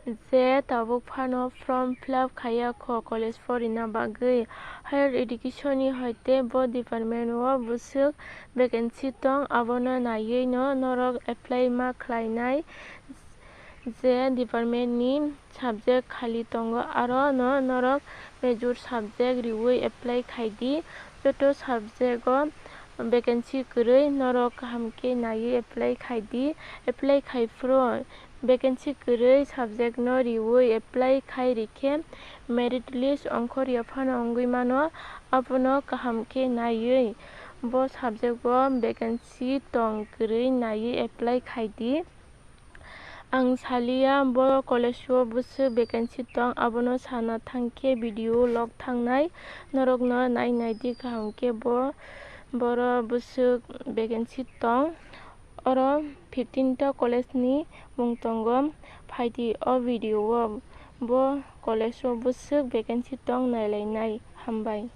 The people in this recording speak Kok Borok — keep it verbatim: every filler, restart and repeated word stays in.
Je tabuk phano form fill up khaiya kho college porina bagwi. Higher education ni hoite bo department o bwswk vacancy tong, abono naiwi no norok apply ma khlainai. Je department ni subject khali tongo, aro no norok major subject riwi apply khai di. Joto subject o vacancy kwrwi norok kaham khe naiwi apply khai di. Apply khai phuru vacancy kwrwi subject no riwi apply khai rikhe merit list ongkhor yaphano wngwi mano, abono kaham khe naiwi bo subject o vacancy tong kwrwi naiwi apply khai di. Ang saliya bo college o bwswk vacancy tong, abono sana thangkhe video log thangnai, norokno nai nai di kaham khe bo, boro bwswk vacancy tong. Oro fifteen ta college ni mung tongo, phaidi o video o bo college o bwswk vacancy tong nailainai. Hambai.